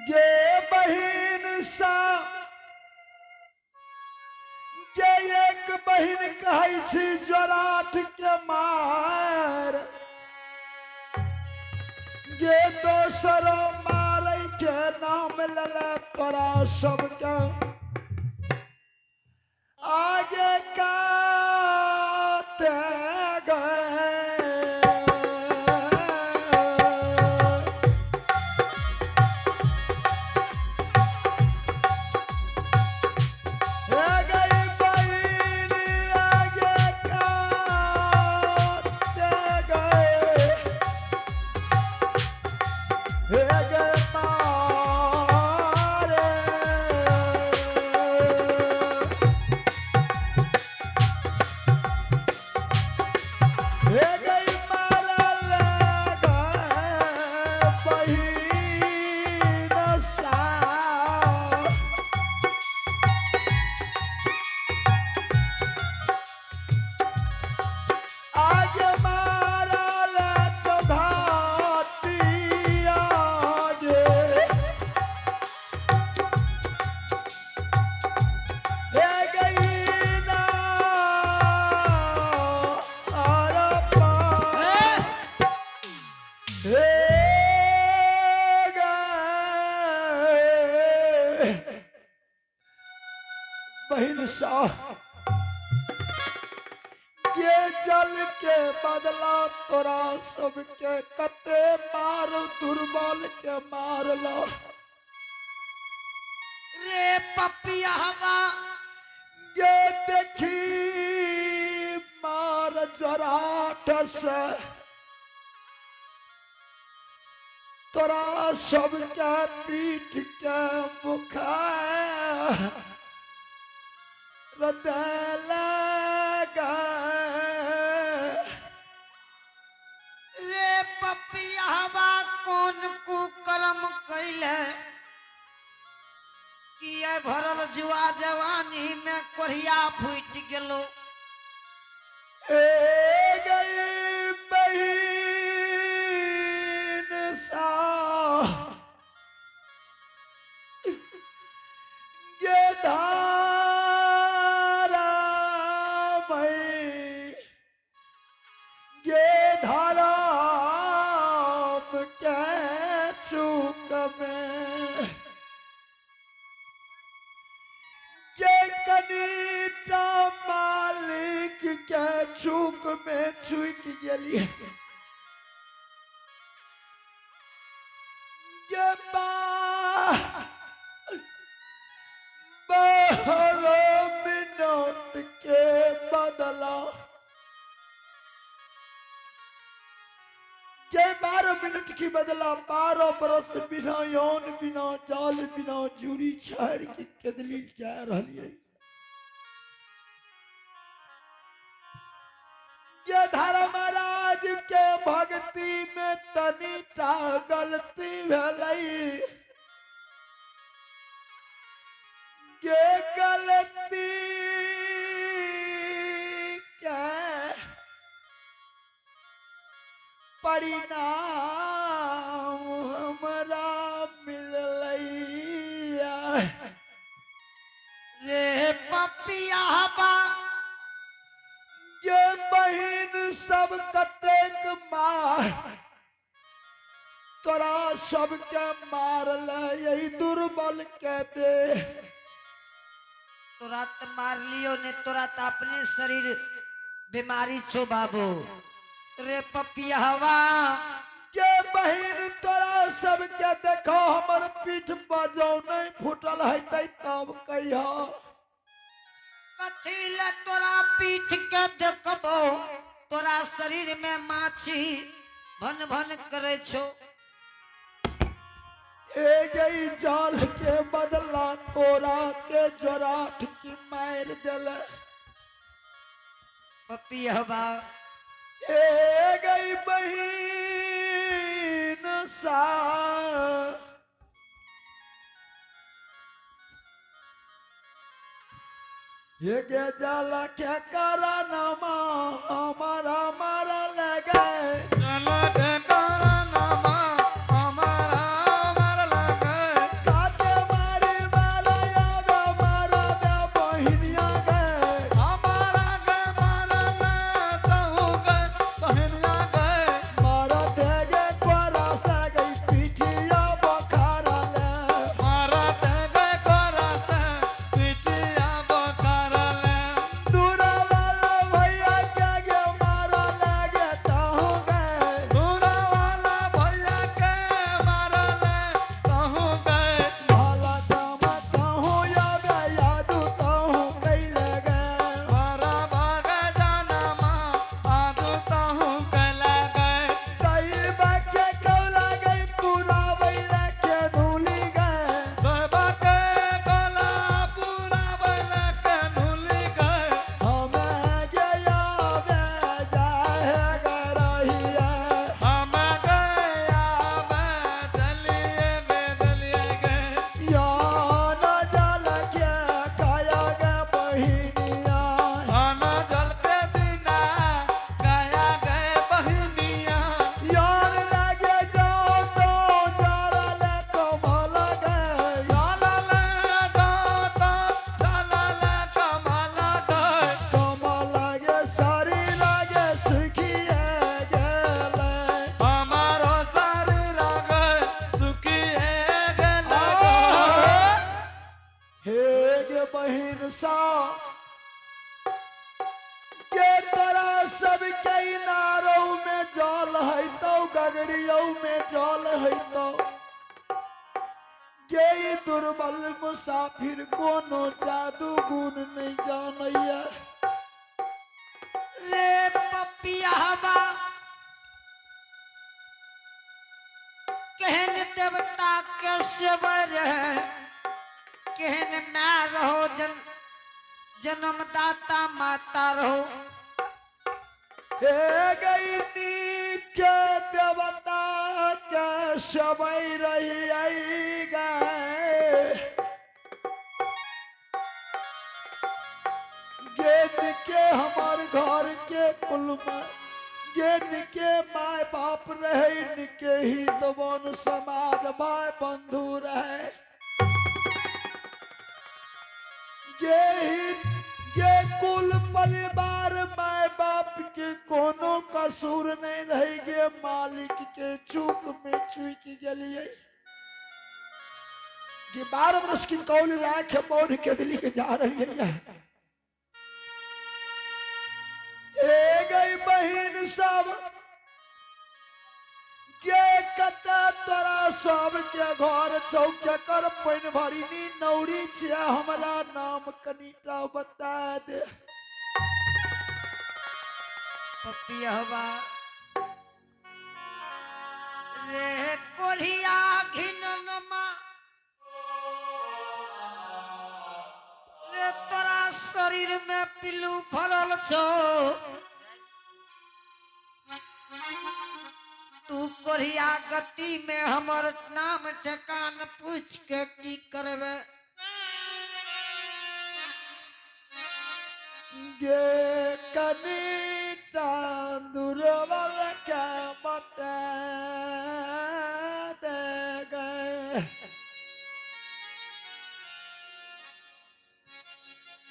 गे बहिन सा गे एक बहिन कहै छी जोराठ के मार, गे दोसर मारै के नाम लेले तोरा सबके आगे काते गए। हे गई बहिन आगे काते गए, हे गए मारे, हे गई मारल गए बहिन सा। आगे मारल चौधाती आगे, हे गई ना आर पार। हे गए बहिन साह, ये जल के बदला तोरा सबके कते मार दुर्बल के मारलो। रे पपियावा, ये देखी मार जराठ से तोरा सबके पीठ के बुखार गए। रे पपियावा, कौन कुकर्म कैले किए भरल जुआ जवानी में कोढ़िया फूट गेलो। ए गई बहिन सा, ये धारा मई, ये धाराम के चूक में ये कनीटा मालिक के चूक में चूक गेली। ये 12 मिनट के बदला, ये 12 मिनट की बदला 12 बरस बिना यौन बिना जाल बिना जूरी छहर के केदली जा रही है। ये धर्मराज के भक्ति में तनी टा गलती भेलई, ये गलती के परिणाम हमरा मिललैया। रे पपियावा, ये बहिन सब कतेक मार तोरा सबके मारल यही दुर्बल के दे। तोरा त मार लियो ने, तोरा त अपने शरीर बीमारी छो बाबू। रे पपियावा, के बहिन तोरा सबके देखो हमर पीठ पर जौ नहीं फूटल है तब कहियो। कथी ले तोरा पीठ के देखबो, तोरा शरीर में माछी भन भन करे छो। ए गई जाल के बदला तोरा के जोराठ की मार दिल। पपियावा, ए गई बहिन सा, ये गे जाल के कारणमा हमारा मारल गए। जल के कारणमा हमारा मारल गए। पगड़ियों में जल है तो गे ई दुर्बल मुसाफिर कोनो जादू गुण नहीं जानैया। रे पपियावा केहन देवता के सेवर है, केहन my रहो, जन्मदाता माता रहो। हे गई के देवता के सबई रही आई गए, गेन के हमार घर के कुल में गेन के माय बाप रहे, इनके ही दबन समाज भाई बंधु रहे। गे ही गे कुल परिवार माय बाप के कोनो कसूर नहीं रह गे, मालिक के चूक में चूक गेलिए। कि 12 वर्ष की कौल राख मोर के दिली के जा रही है। ए गई बहन सब के कता तोरा सब के घर चौके कर पैन भरिनी नौरी छिया, हमरा नाम कनीटा बता दे। पपियहवा रे कोढ़िया घिननमा रे तोरा शरीर में पिल्लू भरल छो, तू कोढ़िया गति में हमर नाम ठेकान पूछ के की करबे। गे कनीटा दुर्बल के बता दे गए।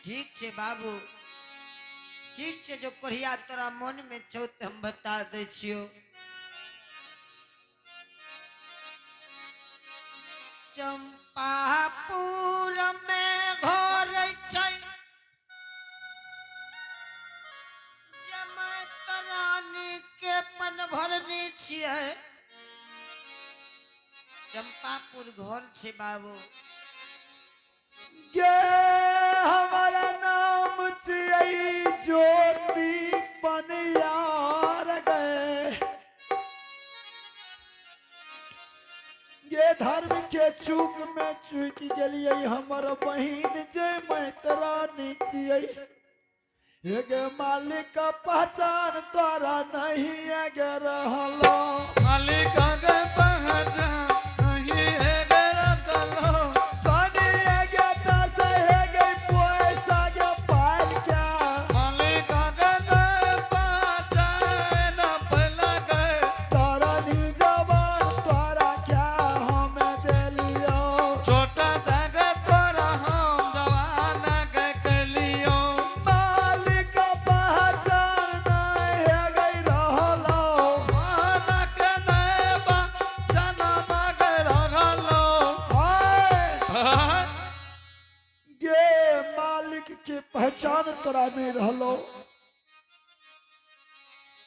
ठीक छे बाबू, ठीक छे, जो कोढ़िया तोरा मन में छौ त हम बता दै छियो। चंपापुर में घर छै जमतरानी के पन भरनी छियै। चंपापुर घर छै बाबू। गे हमारा नाम छियै ज्योति पनियार गए, ये धर्म के चूक में चूक गेलिए हमर बहिन जे मैतरानी छियै। गे मालिक पहचान तोरा नहीं गे रहलो, मालिक के पहचान नहीं गे रहलो। तनी गे दस गे पैसा गे पाल क्या, मालिक के पहचान पहला गए, तोरा नी जवान तोरा क्या हमें देलियो, छोटा सा के तोरा हम जवान के कलियो। मालिक पहचान नहीं गई रहलो, माना के नहीं पहचान के रहलो। आय। गे मालिक के पहचान तोरा में रहलो,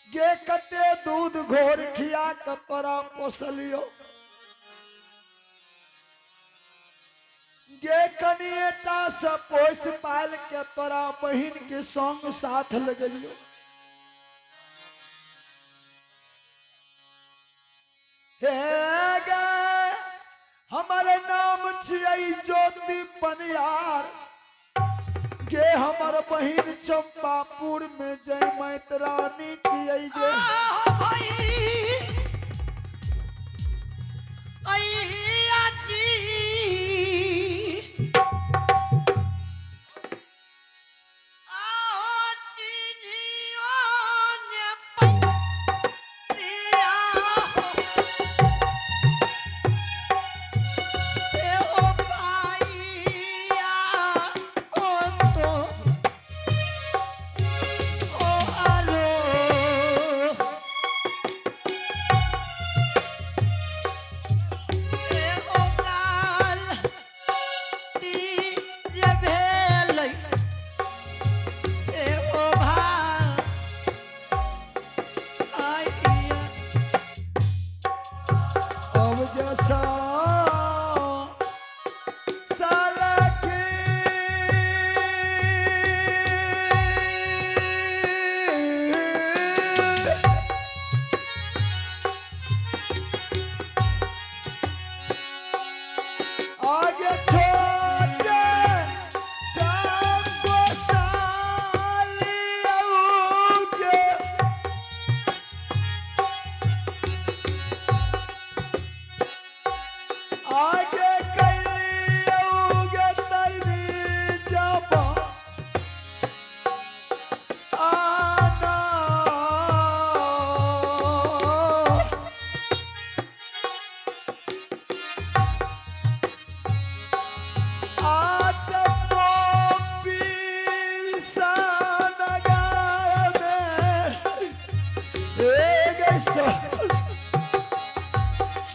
गे कते दूध घोर खिया के तोरा पोसलियो, गे कनिएटा से पोस पाल के तोरा बहिन के संग साथ लगलियो। हे गे हमारे नाम छियै ज्योति पनियार, गे हमर बहिन चंपापुर में जय मैतरानी छियै गे। आहो भाई अइया जी, आहो चिनियो ने पैया हो, ए हो भाइया ओ तो ओ आरो। आगे सा सालखी। आगे छोटे श्याम गोसाली आओगे। आगे कैली आओगे तेरी जब आना। आत को पीसा नगर में एक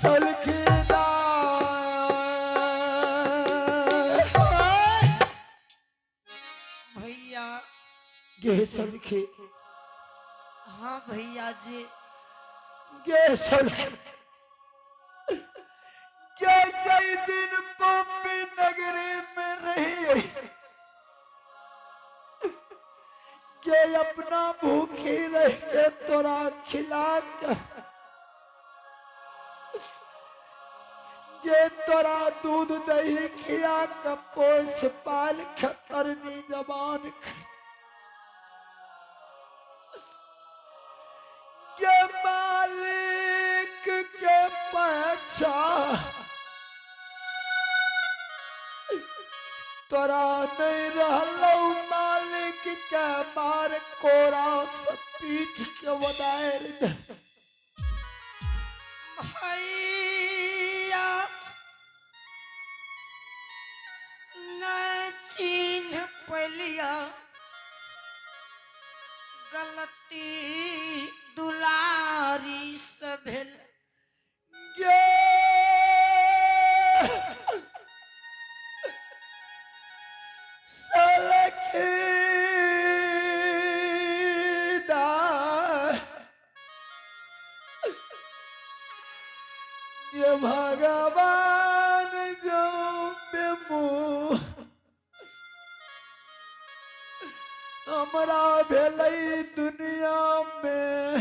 सलखीदार। भैया। गे सलखी। हाँ भैया जी। गे सलखी, गे जय दिन पम्पी नगरी में रही के अपना भूखी रह के तोरा खिला के, जे तोरा दूध दही खिया के पोस पाल खतरनी जबान के मालिक के पछा तोरा नहीं रहलो, मालिक के मार कोरा से पीठ के वदायर दे। भैया, न चिन्ह पैलिया, गलती दुलारी से भेल। गे सलखीदा, ये भगवान जो बेमुँह हमरा भेलै दुनिया में,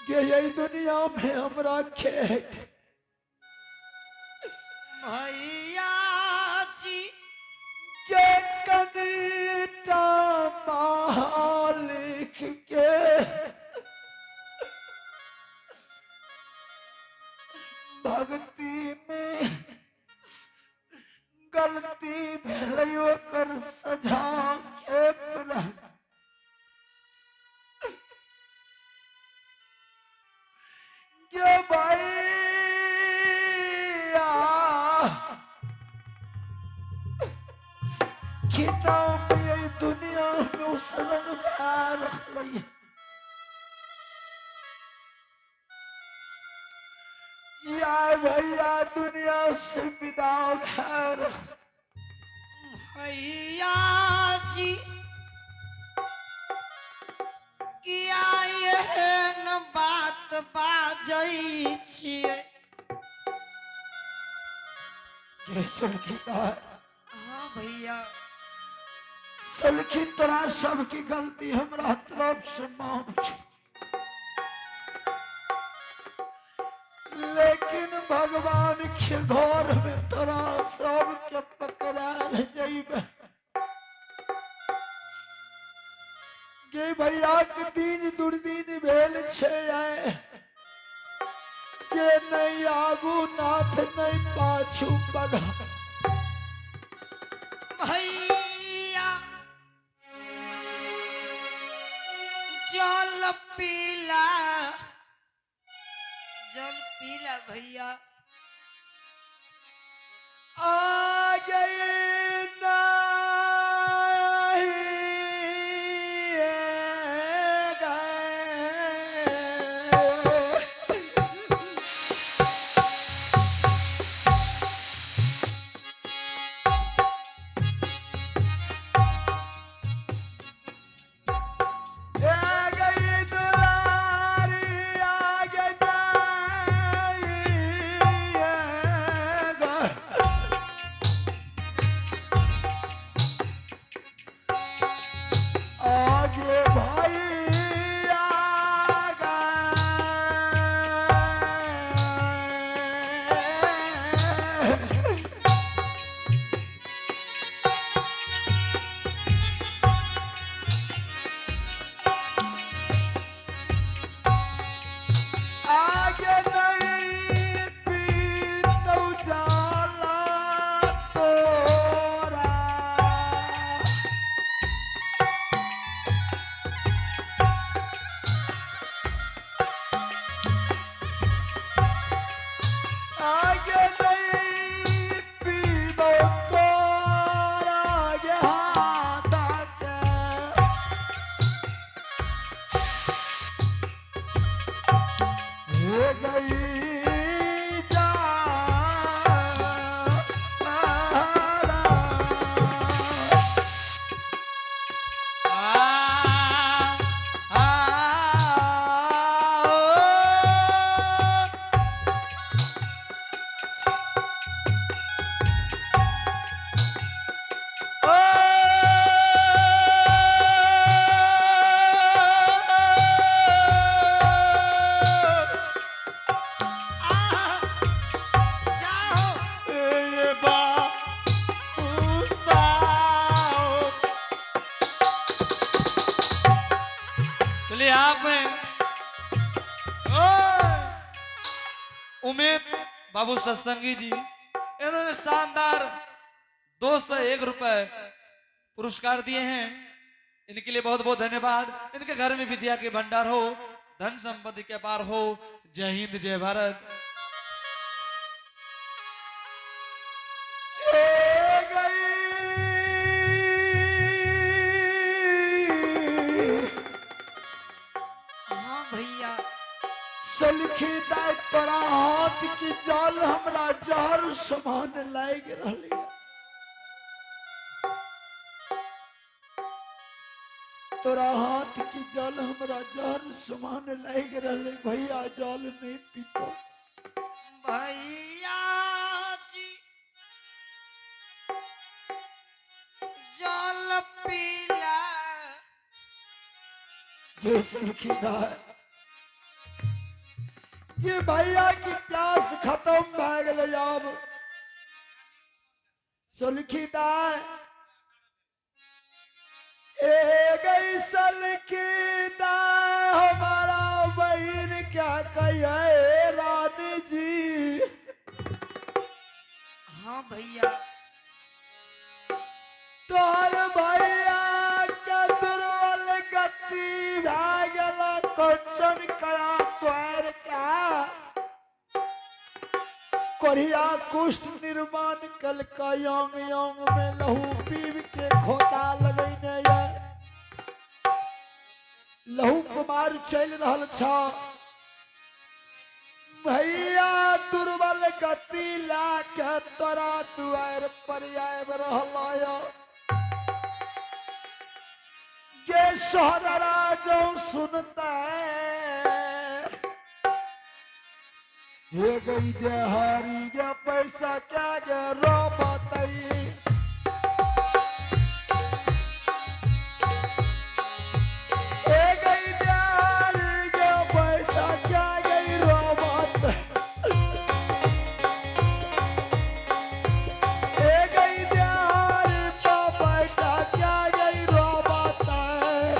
गे यही दुनिया में हमरा खेत। भैया जी। के कनीटा मालिक के भक्ति में गलती भेलै, ओकर सजा के प्रभु। के भैया, खिताब ये दुनिया में उसरन भए रहलै। या भैया, दुनिया से विदा भए रहलै। भैया जी, किया एहन बात बाजै छियै? के सलखीदार। हाँ भैया। सलखी, तोरा सबकी गलती हमरा तरफ से माफ छै, लेकिन भगवान के घर में तोरा सबके पकड़ाल जइबे। गे भैया के दिन दुर्दिन भेल छै आय, के नहीं आगू नाथ नहीं पाछू बगा। भैया, जल पीला, जल पीला भैया। आ गए नहीं गए। ए गई दुलारी। भैया गे। आगे नहीं पीतौ जाला तोरा। आगे नहीं पीबो तोरा गे हाथ के। हो गई जा। आ आ ओ। आह, जाओ। चलिए आप हैं ओए! उमेद बाबू सत्संगी जी, इन्होंने शानदार 201 रुपए पुरस्कार दिए हैं। इनके लिए बहुत बहुत धन्यवाद। इनके घर में विद्या के भंडार हो, धन संपत्ति के पार हो। जय हिंद, जय भारत। हो गई। हाँ भैया। सलखी दाय तोरा हाथ की जल हमरा जहर समान लाग रहली। तोरा हाथ की जल हमरा जहर समान लाग रहले भैया, जल नहीं पीतो। भैया जी जल पीला। ये सलखी दाय ये भैया की प्यास खत्म भए गेलै। अब सलखी दाय ए गई सलखी दाय, हमारा बहन क्या कहे रानी जी। हाँ भैया। तोहर भैया के दुर्बल गति भए गेल, कंचन कया तोहर का कोरिया कुष्ठ निर्माण कलका, योंग योंग में लहू पीब के खोता लगैने ये लहू कुमार चल रहल छ। भैया दुर्बल गति ला के तोरा दुआर पर आबि रहल य। गे सोहरा जो सुनता हे गई देहारी गे पैसा क्या गे रो बताई। ए गई देहारी गे पैसा क्या गई रो बताई। ए गई देहारी पा पैसा क्या गई रो बताई।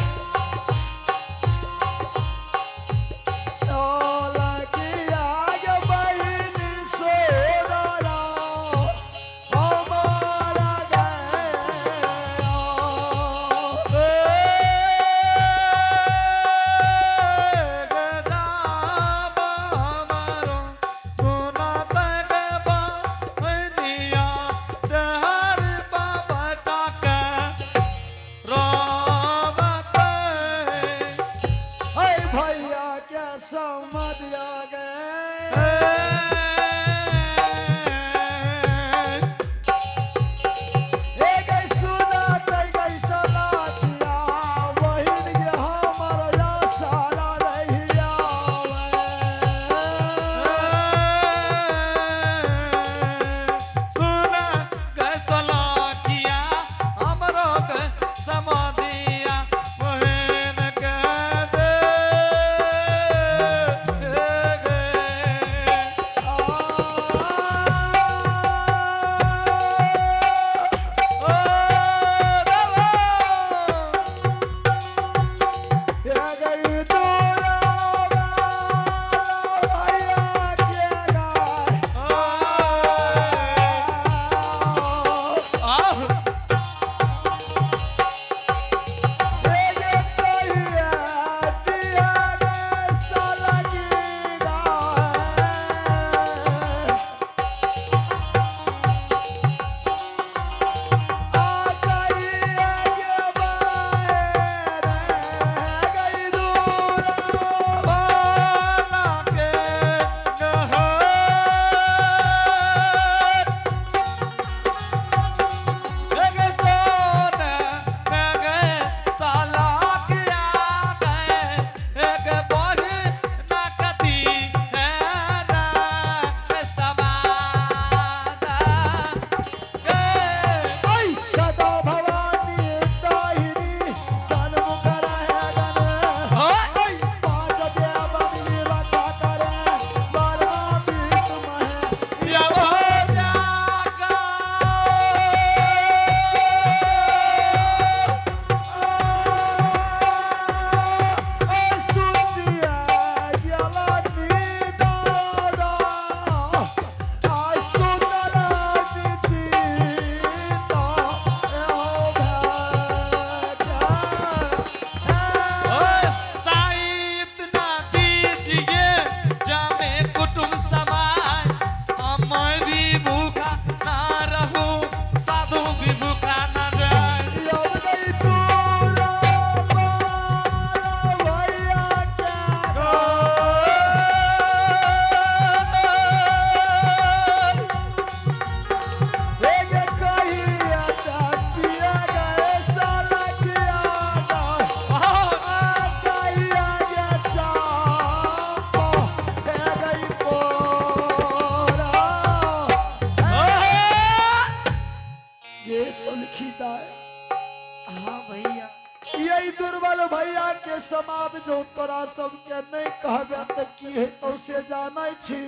दुर्बल भैया के समाज जो तोरा सबके नहीं कहबे त की हेतौ से जानै छी।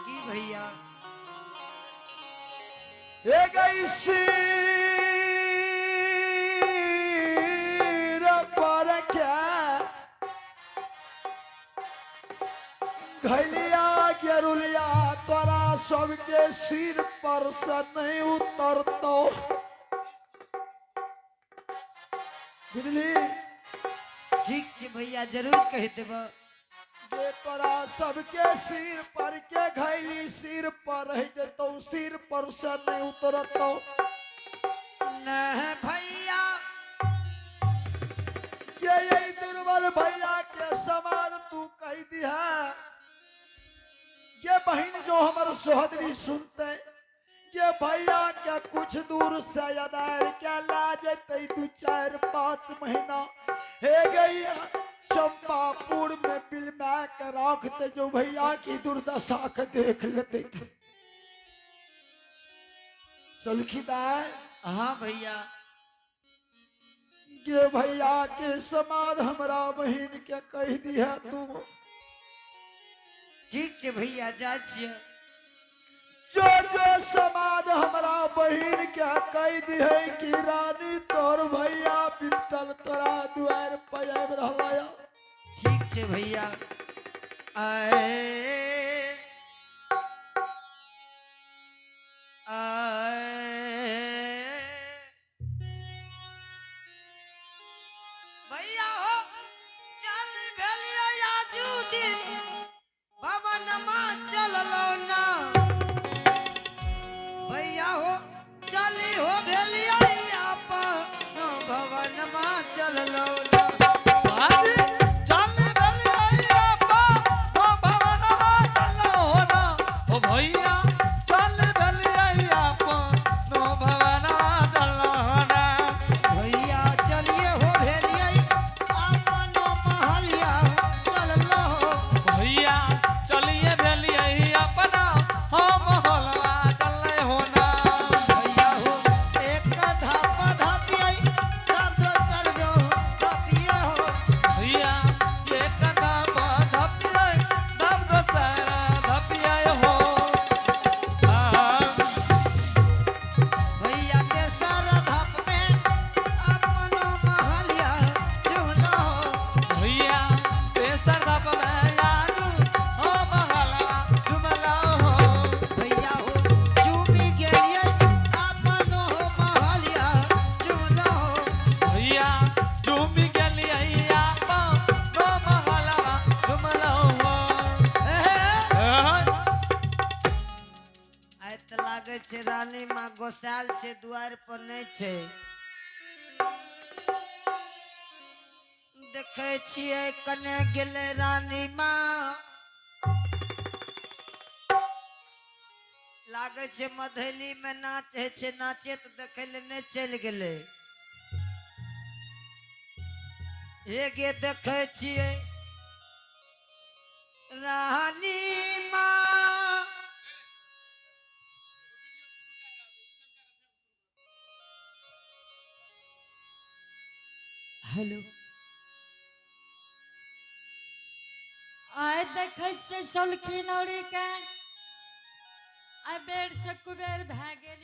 की भैया? हे गई सिर पर क्या घैलिया गेरुलिया तोरा सबके सिर पर से नहीं उतरतो। बुझली? ठीक छै भैया, जरूर कह देब। जे तोरा सबके सिर पर के घैली सिर पर रह जतौ, सिर पर से नहीं उतरतो। नहीं भैया। ये यही दुर्बल भैया के समाज तू कह दिया। ये बहन जो हमारे सोहदरी सुनते, ये भैया के कुछ दूर से अदार के ला जते 2-4-5 महीना हे गई चंपापुर में बिलमा के रखते जो भैया की दुर्दशा के देख लेते थे। सलखी दाई। हाँ भैया। ये भैया के समाज हमरा बहन के कह दिया तू। ठीक छै भैया, जा छियै। जो जो समाज हमरा बहन के कह दिहे कि रानी तोर भैया बितल तोरा दुआर पर आबि रहल या। ठीक छै भैया। आए आए भैया हो चल भेलियो आजू दिन भवनमा चललो ना। भैया हो चली हो भेलियो अपन भवनमा चललो ना। बाजी चल भेलियो अपन भवनमा चललो ना। ओ भैया चल भेलियो अपन भवनमा चललो ना। भैया चलिए हो भेलियो अपन महलिया चललो। भैया चलिए भेलियो अपना हम महलवा चलले हो ना। भैया हो एक धाप धापियै तब दोसर जो धापियै हो। भैया एक धाप धापियै तब दोसर धापियै हो। भैया तेसर धाप में अपन महलिया चुमलो। भैया तेसर धाप में आलू हो महलवा चुमलो हो। भैया हो चुमी गेलियै अपन हो महलिया चुमलो। भैया चुमी गेलियै अपन हो महलवा चुमलो हो। आइ तऽ लागै छै रानी माँ गोसायल छै, दुआरि पर नहि छै। देखै छियै कने गेलै रानी माँ। लागै छै मधैली में नाच होइ छै, नाचे तऽ देखै लए नहि चलि गेलै। हे गे देखै छियै रानी माँ। हेलो आइ देखै छियै सोलखी नौरी के आइ बेर से कुबेर भए गेल।